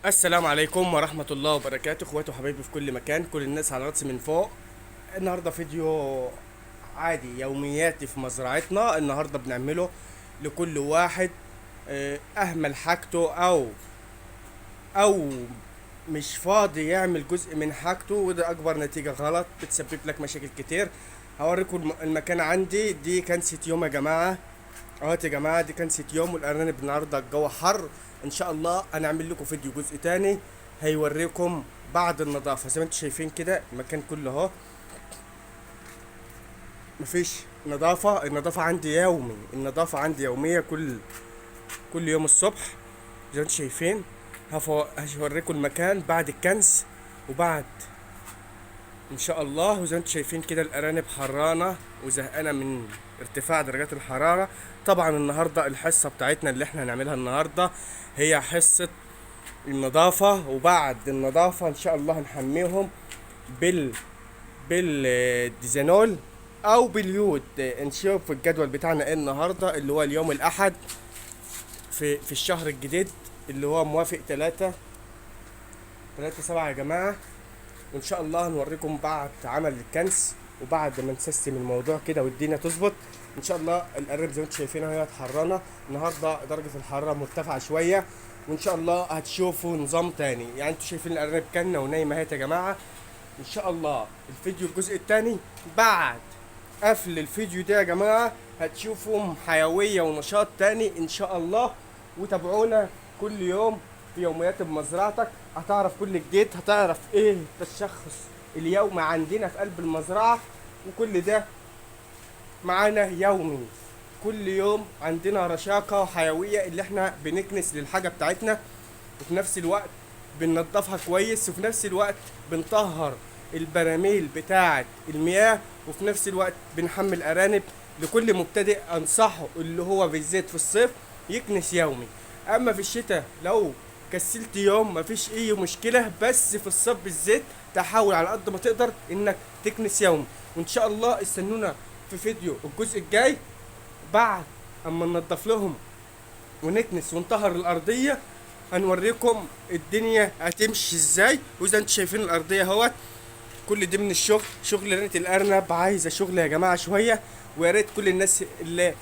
السلام عليكم ورحمة الله وبركاته، اخواتي وحبايبي في كل مكان، كل الناس على راسي من فوق. النهاردة فيديو عادي يومياتي في مزرعتنا. النهاردة بنعمله لكل واحد اهمل حاجته او مش فاضي يعمل جزء من حاجته، وده اكبر نتيجة غلط بتسبب لك مشاكل كتير. هوريكم المكان عندي. دي كنسة يوم يا جماعة، اهوت يا جماعة، دي كنسة يوم. والارانب النهاردة الجو حر، ان شاء الله هنعمل لكم فيديو جزء تاني هيوريكم بعد النظافة. زي ما انتم شايفين كده المكان كله اهو مفيش نظافة. النظافة عندي يومي، النظافة عندي يومية كل يوم الصبح. زي ما انتم شايفين هوريكم المكان بعد الكنس وبعد ان شاء الله. وزي ما انتم شايفين كده الارانب حرانه وزهقانه من ارتفاع درجات الحرارة. طبعا النهارده الحصة بتاعتنا اللي احنا هنعملها النهارده هي حصة النظافة، وبعد النظافة ان شاء الله هنحميهم بالديزانول او باليود. نشوف الجدول بتاعنا ايه النهارده اللي هو اليوم الاحد في الشهر الجديد اللي هو موافق 3/7 يا جماعة. وان شاء الله هنوريكم بعد عمل الكنس وبعد ما نسيستم الموضوع كده والدنيا تظبط ان شاء الله. الارانب زي ما انتم شايفينها هي حرانه النهارده، درجه الحرارة مرتفعة شوية، وان شاء الله هتشوفوا نظام تاني. انتم شايفين الارانب كنه ونايمه اهي يا جماعة. ان شاء الله الفيديو الجزء التاني بعد قفل الفيديو ده يا جماعة هتشوفوا حيوية ونشاط تاني ان شاء الله. وتابعونا كل يوم في يوميات بمزرعتك، هتعرف كل جديد، هتعرف ايه التشخص اليومي عندنا في قلب المزرعة، وكل ده معانا يومي. كل يوم عندنا رشاقة وحيوية اللي احنا بنكنس للحاجة بتاعتنا، وفي نفس الوقت بننضفها كويس، وفي نفس الوقت بنطهر البراميل بتاعة المياه، وفي نفس الوقت بنحمل أرانب. لكل مبتدئ أنصحه اللي هو بالذات في الصيف يكنس يومي، أما في الشتاء لو كسلت يوم مفيش أي مشكلة، بس في الصيف بالذات تحاول على قد ما تقدر إنك تكنس يومي. وإن شاء الله استنونا في فيديو الجزء الجاي بعد أما ننضف لهم ونكنس ونطهر الأرضية، هنوريكم الدنيا هتمشي ازاي. وزي انتم شايفين الأرضية اهوت، كل دي من الشغل، شغل رنة الأرنب عايزة شغل يا جماعة شوية. ويا ريت كل الناس اللي